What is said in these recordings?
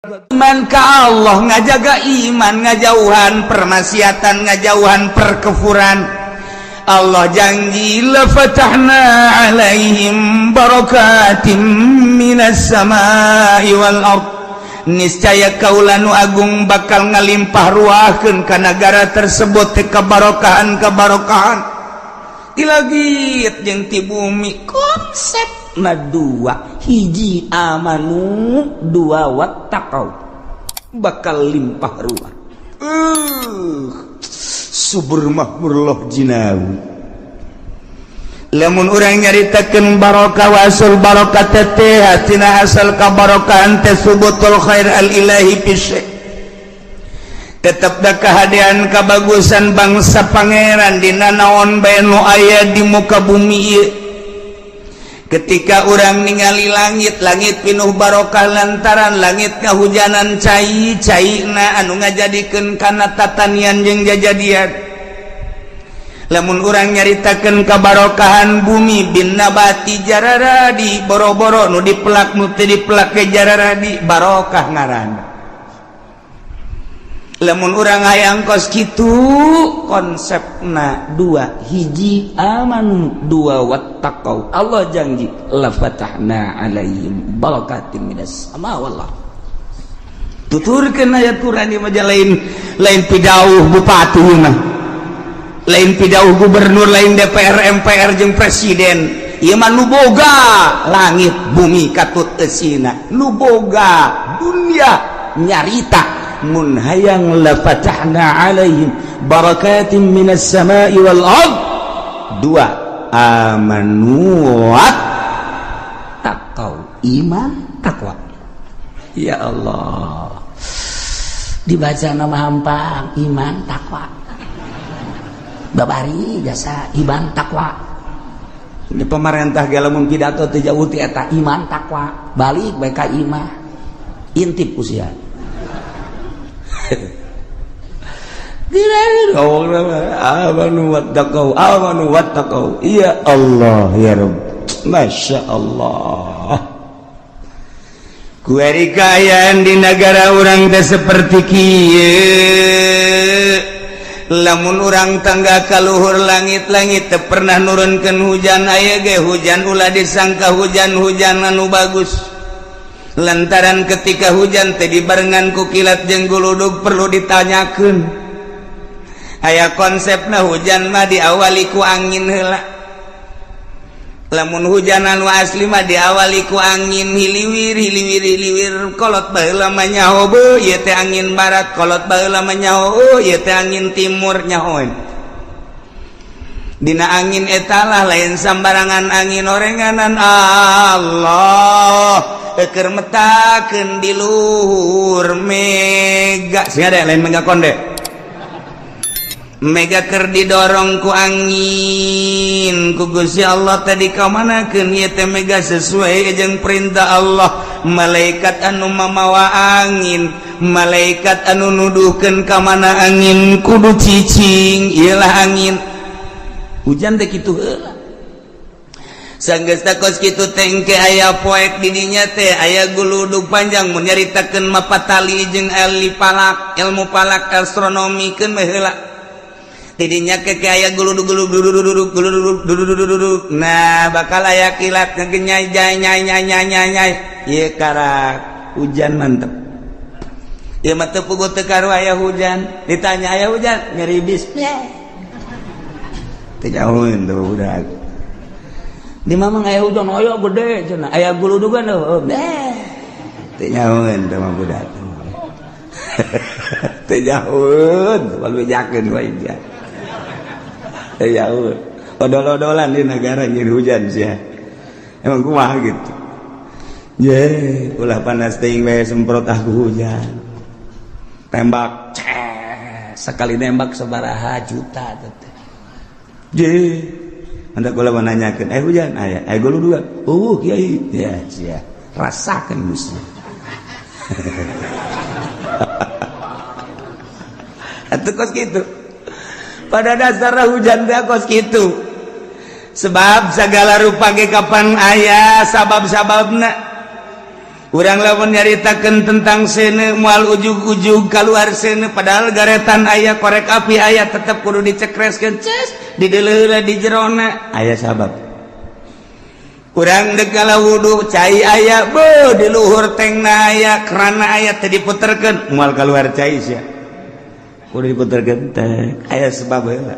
Iman ka Allah, ngajaga iman, ngajauhan permaksiatan, ngajauhan perkefuran. Allah janji la fatahna alaihim barakatim minas samai wal ard, niscaya kaula nu agung bakal ngalimpah ruahkeun ka nagara tersebut teh kebarokahan kebarokahan ti langit jeung ti bumi. Konsep na dua, hiji amanu, dua wattaqau, bakal limpah ruah, subur makmur loh jinawi. Lamun urang nyaritakeun barokah, wasul barokah teh hatina asal kabarokahan teh subutul khair al ilahi fi syai', tetep da kahadean kabagusan bangsa pangeran dina naon bae nu aya di muka bumi ieu. Ketika urang ningali langit, langit pinuh barokah lantaran langit kahujanan cai caina anu ngajadikeun kana tatanian jeung jajadian. Lamun urang nyaritakeun kabarokahan bumi bin nabati, jararadi boro-boro nu dipelak, nu teu dipelak ge jararadi barokah ngaranna. Lamun urang hayang kos kitu, konsepna dua, hiji amanu, dua wattaqau. Allah janji la fatahna alaihim barakatim minas sama wal ardh. Tuturkeun ayat Quran ieu mah, lain lain pidauh bupati mah, lain pidauh gubernur, lain DPR, MPR jeung presiden. Ieu mah nu boga langit bumi katut eusina, nu boga dunia nyarita mun hayang la fatahna alaihim barakatim minas samai wal ard, dua amanu wattaqau, iman takwa. Ya Allah, dibaca nama hampang iman takwa, babari jasa iman takwa. Ini pemerintah ge lamun pidato teu jauh ti eta iman takwa, balik bae ka imah, intip usia. Amanu wattaqau, amanu wattaqau. Ya Allah, ya Rabb, Masya Allah. Kuari kaayaan di negara urang teh seperti kieu. Lamun urang tangga kaluhur langit-langit teu pernah nurunkeun hujan, aya ge hujan ulah disangka hujan-hujan anu bagus, lantaran ketika hujan teh dibarengan ku kilat jeung guludug. Perlu ditanyakeun, aya konsepna hujan mah diawali ku angin heula. Lamun hujan anu asli mah diawali ku angin hiliwir hiliwir hiliwir. Kolot baheula mah nyaho beuh ieu teh angin barat, kolot baheula mah nyaho, oh ieu teh angin timur, nyahoeun dina angin etalah. Lain sambarangan angin orenganan Allah keur metakeun di luhur mega. Sing ada lain mega konde, mega keur didorong ku angin ku Gusti Allah tadi kamanakeun ieu teh mega sesuai jeung perintah Allah. Malaikat anu mamawa angin, malaikat anu nuduhkeun ka mana angin kudu cicing, iyalah angin hujan teh kitu heula. Sanggeus kos kitu tengke aya poek di dinya teh aya guludug panjang. Mun nyaritakeun mapatali jeung ahli falak, ilmu falak, astronomi keun mah heula. Tidinya ke aya guludug guludug guludug guludug guludug. Nah, bakal aya kilat ngegenyai jai nyai nyai nyai nyai nyai, ieu karak hujan mantep. Ieu mah teu puguh teu karu aya hujan. Ditanya aya hujan, ngeribis teu jauhin tuh budak di mamang aya hujan, aya gede cenah, aya guludugan, oh beh teu nyahoeun teh mah budak teu nyahoeun, bejakeun wae dia teu nyahoeun. Odol-odolan di negara nyeun hujan sia emang kumaha gitu. Ye, ulah panas teuing bae, semprot aku hujan. Tembak, ces, sekali nembak sabaraha juta teh. Je, anda kula mau nanyakeun, eh hujan aya, eh guludugan. Oh, kiai. Ya, sia. Rasakeun Gusti. Atuh kos kitu. Pada dasarnya hujan teh kos kitu. Sebab segala rupa ge kapan aya sabab-sababna. Urang lamun nyaritakeun tentang seuneu moal ujug-ujug kaluar seuneu, padahal garetan aya, korek api aya, tetep kudu dicekreskeun, ces dideuleuh di jerona aya sabab. Urang dek wudu, cai aya, be di luhur tengna aya, kerana aya, teu diputerkeun moal kaluar cai sia. Kudu diputerkeun teh aya sebab heula.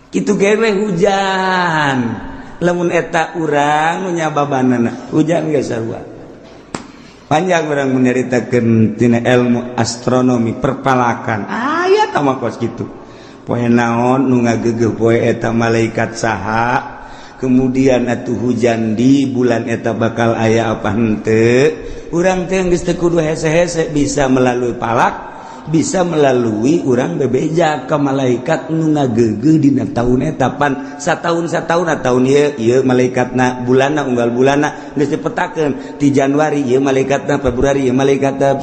Kitu ge we hujan. Lamun eta urang nu nyababanana hujan geus sarua. Panjang urang menyaritakeun tina ilmu astronomi perpalakan. Aya tah mah kos kitu. Poe naon nu ngagegeuh poe eta malaikat saha, kemudian atuh hujan di bulan eta bakal aya apa henteu. Urang teh geus teu kudu hese-hese, bisa melalui palak, bisa melalui urang bebeja ke malaikat nu ngagegeuh dina taun eta. Pan sataun sataun tahun ieu ieu malaikatna, bulanna, unggal bulanna geus dipetakeun. Di Januari ieu malaikatna, Februari ieu malaikatna,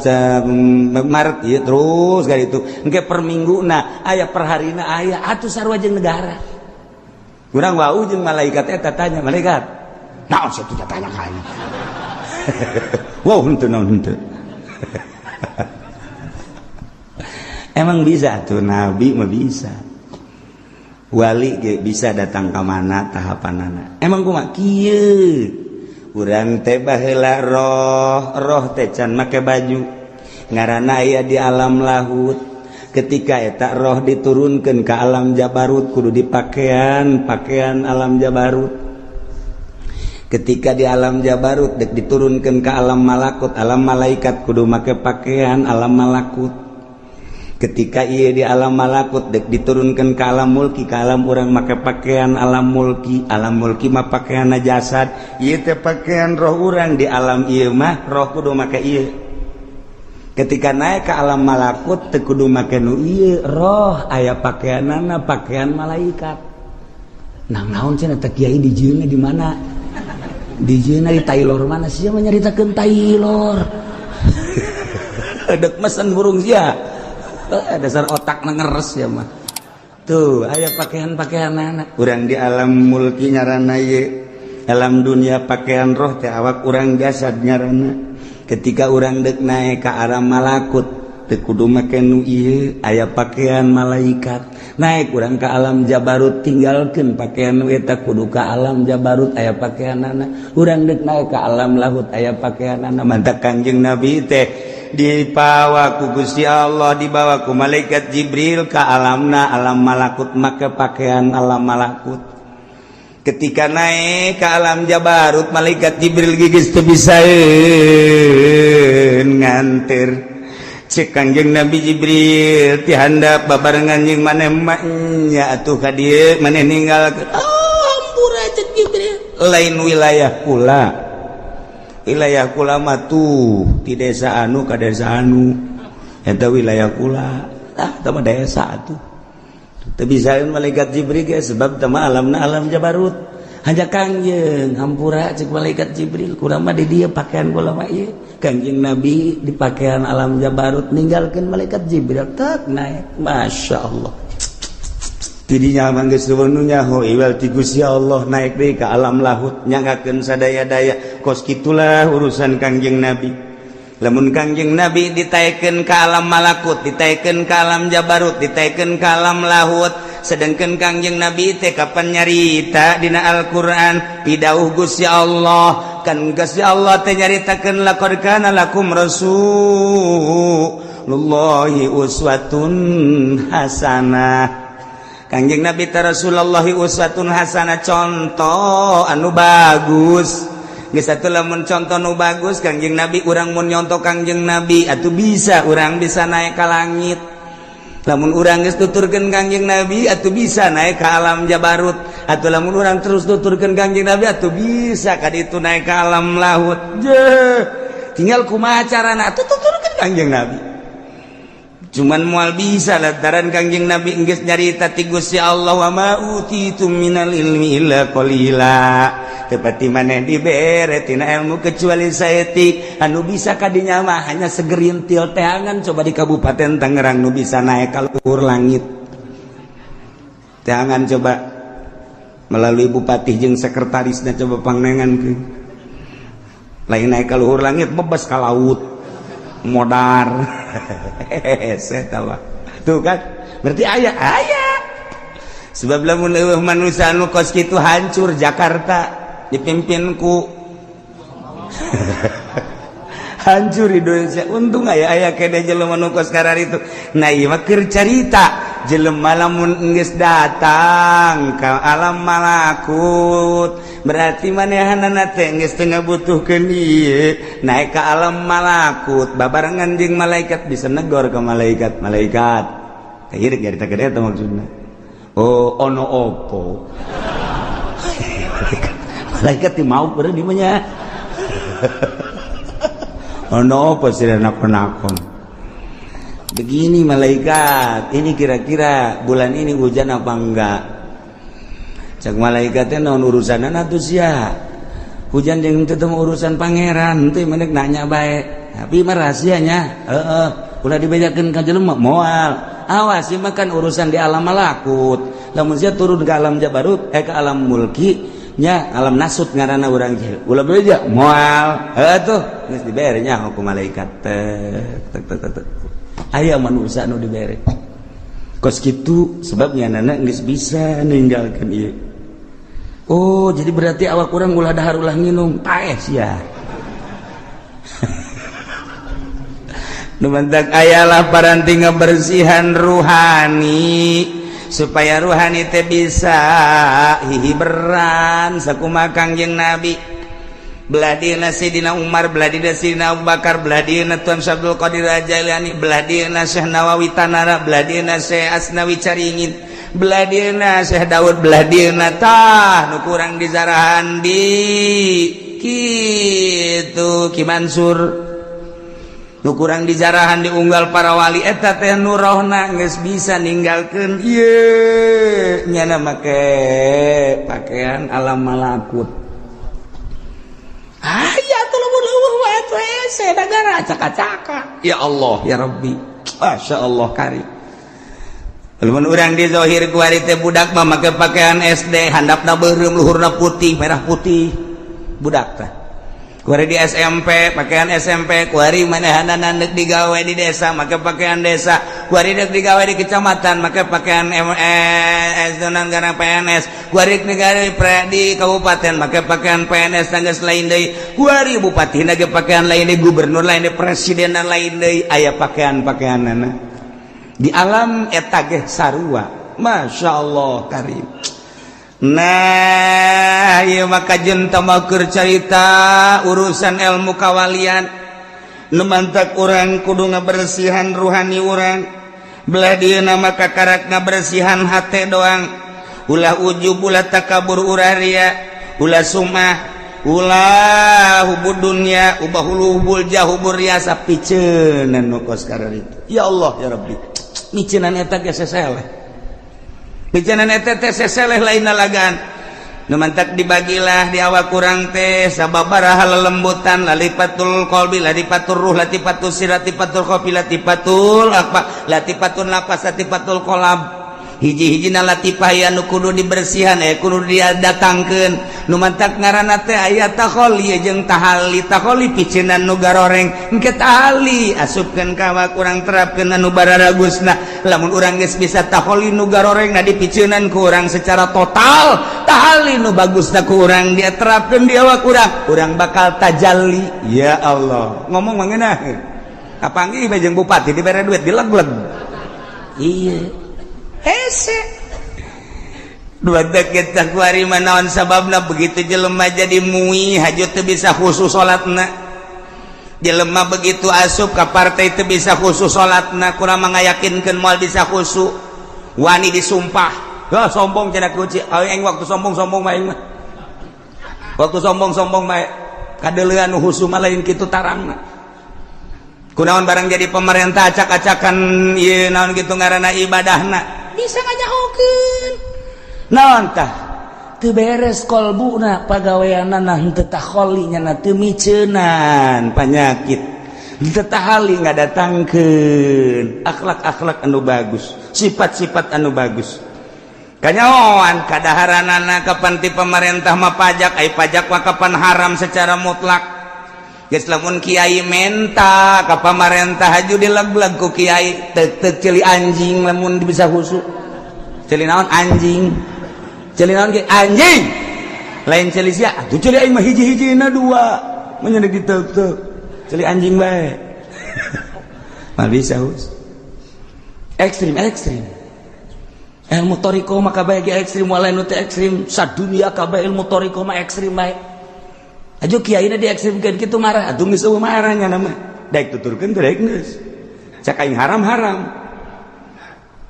Maret ieu, terus ka ditu engke per mingguna aya, per harina aya, atuh sarua jeung negara. Urang wau jeung malaikat eta, tanya malaikat naon sia teh, tanya ka aing. Wow, henteu naon henteu. Emang bisa tuh, nabi mah bisa, wali ge bisa datang ke mana tahapanana. Emang kumaha kieu urang teh baheula roh roh teh can make baju, ngaranna aya di alam lahut. Ketika eta roh diturunkan ke alam jabarut kudu dipakaian pakaian alam jabarut. Ketika di alam jabarut dek diturunkan ke alam malakut, alam malaikat, kudu make pakaian alam malakut. Ketika ia di alam malakut dek diturunkan ke alam mulki, ke alam urang, make pakaian alam mulki. Alam mulki mah pakaian jasad, ieu teh pakaian roh urang. Di alam ieu mah roh kudu make ieu. Ketika naik ke alam malakut teu kudu make nu ieu, roh aya pakaianana pakaian malaikat. Nah, naon cenah teh kiai dijieunna di mana, dijieunna di Taylor mana sia mah nyaritakeun Taylor. Dek mesen burung sia, dasar otak ngeres ya mah. Tuh aya pakaian-pakaian anak urang di alam mulki nyarana ye, alam dunia pakaian roh teh awak urang jasad nyarana. Ketika urang dek naik ke arah malakut teu kudu make nu ieu, aya pakaian malaikat. Naik urang ke alam jabarut, tinggalkeun pakaian nu eta, kudu ka alam jabarut aya pakaianana. Urang dek naik ke alam lahut aya pakaianana. Mantak Kangjeng Nabi teh dipawa ku Gusti Allah, dibawa ku malaikat Jibril ke alamna alam malakut, make pakaian alam malakut. Ketika naik ke alam jabarut malaikat Jibril gigis teu bisa nganter. Cek Kangjeng Nabi, Jibril ti handap babarengan jeung maneh nya atuh ka dieu maneh ninggalkeun. Oh, hampura, cek Jibril, lain wilayah kula, wilayah kula mah tuh di desa anu ka desa anu, eta wilayah kula. Ah, eta mah desa atuh. Teu bisaeun malaikat Jibril ge, sebab teu mah alamna alam jabarut. Hanya Kangjeng, hampura, cek malaikat Jibril, kula mah di dieu, pakaian kula mah ieu. Kangjeng Nabi di pakaian alam jabarut, ninggalkeun malaikat Jibril, tak naik. Masya Allah, tidinya mah geus nu nyaho iwal ti Gusti Allah, naik deui ka alam lahut, nyanggakeun sadaya-daya. Kos kitulah urusan Kangjeng Nabi. Lamun Kangjeng Nabi ditaikeun ka alam malakut, ditaikeun ka alam jabarut, ditaikeun ka alam lahut, sedangkan Kangjeng Nabi teh kapan nyarita dina Al-Qur'an pidauh Gusti Allah kan, Gusti Allah teh nyaritakeun laqad kana lakum rasulullahi uswatun hasanah. Kangjeng Nabi teh Rasulullah uswatun hasanah, contoh anu bagus. Geus atuh lamun contoh nu bagus Kangjeng Nabi, urang mun nyontoh Kangjeng Nabi atuh bisa, urang bisa naik ka langit. Lamun urang geus tuturkeun Kangjeng Nabi atuh bisa naik ke alam jabarut. Atuh lamun urang terus tuturkeun Kangjeng Nabi atuh bisa ka ditu naik ke alam lahut. Je, tinggal kumaha carana atuh tuturkeun Kangjeng Nabi. Cuman moal bisa lantaran Kangjeng Nabi geus nyarita ti Gusti Allah wa ma utitum minal ilmi illa qalila. Tepati maneh dibere tina ilmu kecuali saeutik. Anu bisa kadinya mah hanya segerintil teangan. Coba di Kabupaten Tangerang nu bisa naik ka luhur langit teangan, coba melalui bupati jeung sekretarisna, coba pangnengan ke. Lain naik ke luhur langit, bebas ke laut modar. Saya tahu tuh kan, berarti aya aya sebab lamun euweuh manusia anu kos kitu, hancur Jakarta dipimpin ku, hancur Indonesia. Untung aya aya kene jelema nu kos itu. Nah, ieu mah keur carita jelema lamun geus datang ka alam malakut, berarti manehanana teh geus teu ngabutuhkeun ieu. Naik ke alam malakut babarengan jeung malaikat, bisa negor ke malaikat. Malaikat kayak nyarita gede eta maksudna. Oh, ono opo? Malaikat di mau beureum di mah. Ono opo sih nakon-nakon? Begini malaikat, ini kira-kira bulan ini hujan apa enggak? Cek malaikatnya, naon urusan atuh sia? Hujan jeung teu urusan Pangeran. Teu menek nanya bae, tapi mah rahasianya, heeh, ulah dibejakeun ka jelema. Moal, awas, ieu mah kan urusan di alam malakut. Lamun sia turun ke alam jabarut, eh, ke alam mulki nya, alam nasut ngaranna urang, ulah beja. Moal, heuh tuh geus dibere nya ku malaikat. Tek tek tek tek, aya manusia nu dibere kos kitu, sebabnya nana geus bisa ninggalkeun ieu. Oh, jadi berarti awak kurang ulah dahar, ulah nginum, paeh sia. Nu mantak ayalah paranti ngabersihan ruhani supaya ruhani teh bisa hihiberan sakumaha Kangjeng Nabi, belah dieuna Sayyidina Umar, belah dieuna Sayyidina Abu Bakar, belah dieuna Tuan Syekh Abdul Qadir Jailani, belah dieuna Syekh Nawawi Tanara, belah dieuna Syekh Asnawi Caringin, belah dieuna Syekh Daud, belah dieuna tah nu kurang di zarahan di kitu Ki Mansur, nu kurang dijarahan diunggal para wali. Eta teh nu rohna geus bisa ninggalkeun ieu, nyana make pakaian alam malakut. Aya tuh lamun leuweuh wae teh hese negara acak-acakan. Ya Allah ya Rabbi, Masya Allah karim. Lamun urang di zahir kuari teh budak mah make pakaian SD, handapna beureum, luhurna putih, merah putih, budak teh. Kuari di SMP pakaian SMP, kuari manehanana deuk digawe di desa make pakaian desa, kuari deuk digawe di kecamatan make pakaian MS gara PNS, kuari negara di kabupaten make pakaian PNS tanggas lain deui, kuari bupati ge pakaian lain deui, gubernur lain deui, presiden lain deui, aya pakaian-pakaianana. Di alam eta ge sarua. Masya Allah karim. Nah, ieu maka keur carita urusan ilmu kawalian. Nu mantak urang kudu ngabersihan ruhani urang. Belah dieuna maka karak ngabersihan hate doang. Ulah ujub, ulah takabur, ulah ria, ulah sumah, ulah hubud dunya, ubah hubul jah, hubur riasa, piceunan nu kos itu. Ya Allah ya Rabbi. Miceunan eta ge seseleh. Micenan eta teh seseleh, lain lalagan. Nu mantak dibagilah di awak kurang teh sababaraha lelembutan: latifatul qalbi, latifatul ruh, latifatul sir, latifatul khafi, latifatul apa, latifatul nafas, latifatul qalb. Hiji-hijina latifah anu kudu dibersihan, eh, kudu dia datangkeun. Nu mantak ngaranna teh aya takholi jeung tahali. Takholi piceunan nu garoreng, engke tahali asupkeun ka awak urang, terapkeun anu bararagusna. Lamun urang geus bisa takholi, nu garoreng na dipiceunan ku urang secara total, tahali nu bagusna ku urang dia terapkeun di awak urang, urang bakal tajalli. Ya Allah, ngomong mah ngeunah. Kapanggih bae jeung bupati, dibere duit, dileg-leg. Iya, hese dua kita kuari. Naon sababna begitu jelema jadi mui haju teu bisa khusus salatna? Jelema begitu asup ka partai teu bisa khusus salatna, kurang mengayakinkeun moal bisa khusyuk, wani disumpah. Wah, sombong cenah kunci aing. Waktu sombong-sombong mah, aing mah waktu sombong-sombong mah kadeulean nu khusyuk mah lain kitu tarangna. Kunaon barang jadi pemerintah acak-acakan ieu, naon gitu ngaranna, ibadahna bisa ngajahokeun naon tah? Teu beres kolbuna, pagaweanana henteu takholi, nya teu miceunan panyakit, henteu tahali, ngadatangkeun akhlak-akhlak anu bagus, sifat-sifat anu bagus. Kanyahoan kadaharanana kapan ti pemerintah mah pajak, ai pajak mah kapan haram secara mutlak. Geus lamun kiai menta ka pamarentah haju dileg-leg ku kiai tek-tek ceuli anjing lamun bisa khusyuk. Ceuli naon anjing? Ceuli naon ge anjing? Lain ceuli sia, atuh ceuli aing mah hiji-hijina dua. Mun ditek-tek. Ceuli anjing bae. Mah bisa hus. Ekstrim ekstrim. Ilmu thoriqoh mah kabeh ge ekstrim, walain nu teh ekstrim, sadunia kabeh ilmu thoriqoh mah ekstrim bae. Aja kiaina di ekstrimkeun kitu marah, atuh geus eueuh marahnya nama. Daek tuturkeun teh daek geus. Cak aing haram-haram.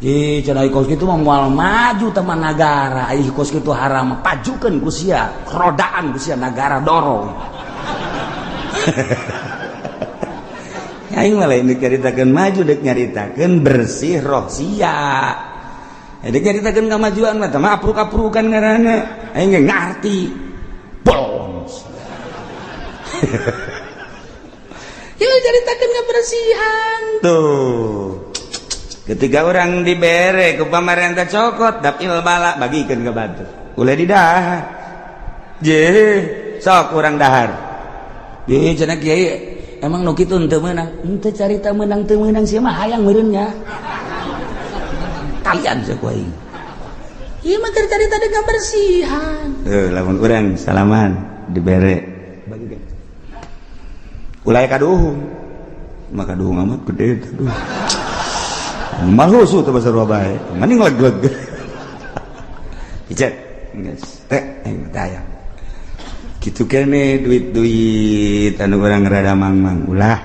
Ih, cenah kos kitu mah moal maju teman nagara, ai kos kitu haram, pajukeun ku sia, rodaan ku sia nagara dorong. Aing mah lain nyaritakeun maju, dek nyaritakeun bersih roh sia. Dek nyaritakeun kamajuan mah teh mah apruk-aprukan ngaranna. Aing ge ngarti. Bolong. Ieu nyaritakeun kebersihan. Tuh. Ketika orang dibere ku pamarentah cokot dapil bala bagikeun ka batur. Ulah didahar. Je, sok urang dahar. Ye cenah kiai emang nu kitu henteu meunang. Henteu carita meunang teu meunang sia mah hayang meureun nya. Kalian sia ku aing. Ieu mah keur carita dengan bersihan. Tuh lamun urang salaman dibere bagikeun. Ulah kaduhung. Maka kaduhung amat gede teh duh. Malusu teh basar bae. Mending leg-leg. Icet geus teh aing teh. Gitu kene duit-duit anu urang rada mangmang ulah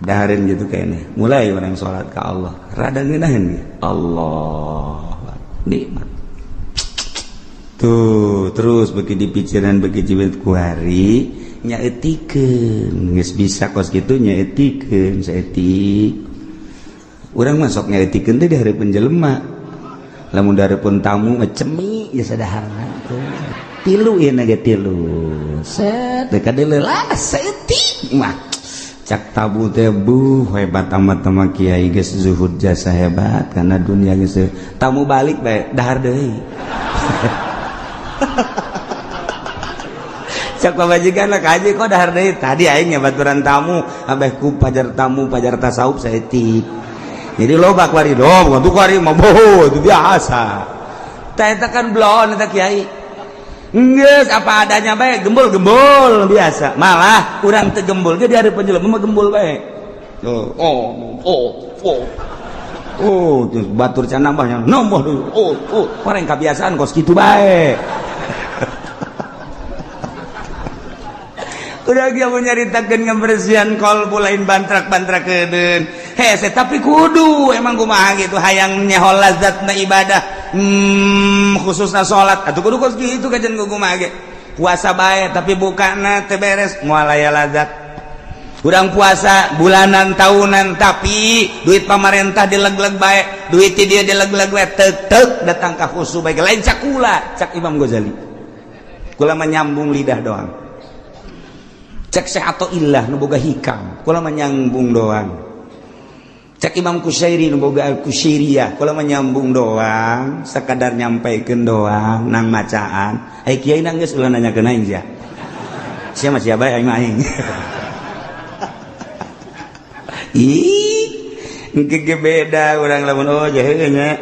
dahareun gitu kene mulai orang salat ka Allah rada ngeunaheun Allah nikmat tuh terus beuki dipikiran beuki jibet kuari nyaetikeun geus bisa kos kitu nyaetikeun saeutik urang mah sok nyaetikeun teh di hareupeun jelema lamun di hareupeun tamu mah cemi geus sadaharna tuh tilu ieu na ge tilu set teh kadeuleu saeutik mah cak tabu teh buh hebat amat sama kiai geus zuhud jasa hebat karena dunia geus tamu balik bae dahar deui. Cak pamajikan lah kaji kok dahar deui tadi aing baturan tamu abeh ku pajar tamu pajar tasawuf saeutik jadi loba kuari dong tuh kuari mah boh itu biasa teh eta kan blon eta kiai geus apa adanya bae gembul-gembul biasa malah urang teu gembul ge di hareupeun jelema mah gembul bae. Oh oh oh oh oh terus batur can nambahnya nambah deui oh oh bareng kabiasaan kos kitu bae. Udah dia mau nyaritakeun kebersihan kolbu lain bantrak-bantrakeun hese tapi kudu emang kumaha gitu hayang nyeho lazatna ibadah khususna salat atuh kudu kos kitu kajian kumaha ge puasa bae tapi bukana teu beres moal aya lazat urang puasa bulanan tahunan tapi duit pamarentah dileg-leg bae duit ti dia dileg-leg bae tek-tek datang ka khusu bae lain cak kula cak Imam Ghazali kula menyambung lidah doang cek Syekh Athaillah nu boga hikam kula menyambung doang cek Imam Kusyairi nu boga Al-Kusyairiyah kula menyambung doang sekadar nyampaikeun doang nang macaan ai kiai nang geus ulah nanyakeun aing sia sia mah sia bae aing mah aing. Ih engke ge beda urang lamun oh jaheu nya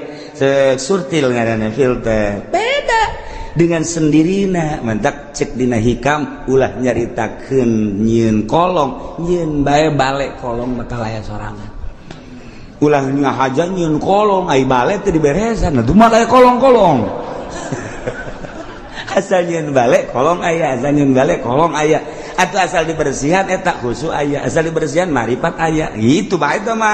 surtil ngaranna filter beda dengan sendirina mentak cek dina hikam ulah nyaritakeun nyieun kolong nyieun bae balik kolong bakal aya sorangan ulah ngahaja nyieun kolong ai balik teh diberesan atuh mah aya kolong-kolong asal nyieun balik kolong aya asal nyieun balik kolong aya atuh asal dibersihan eta khusu aya asal dibersihan marifat aya gitu bae teh mah.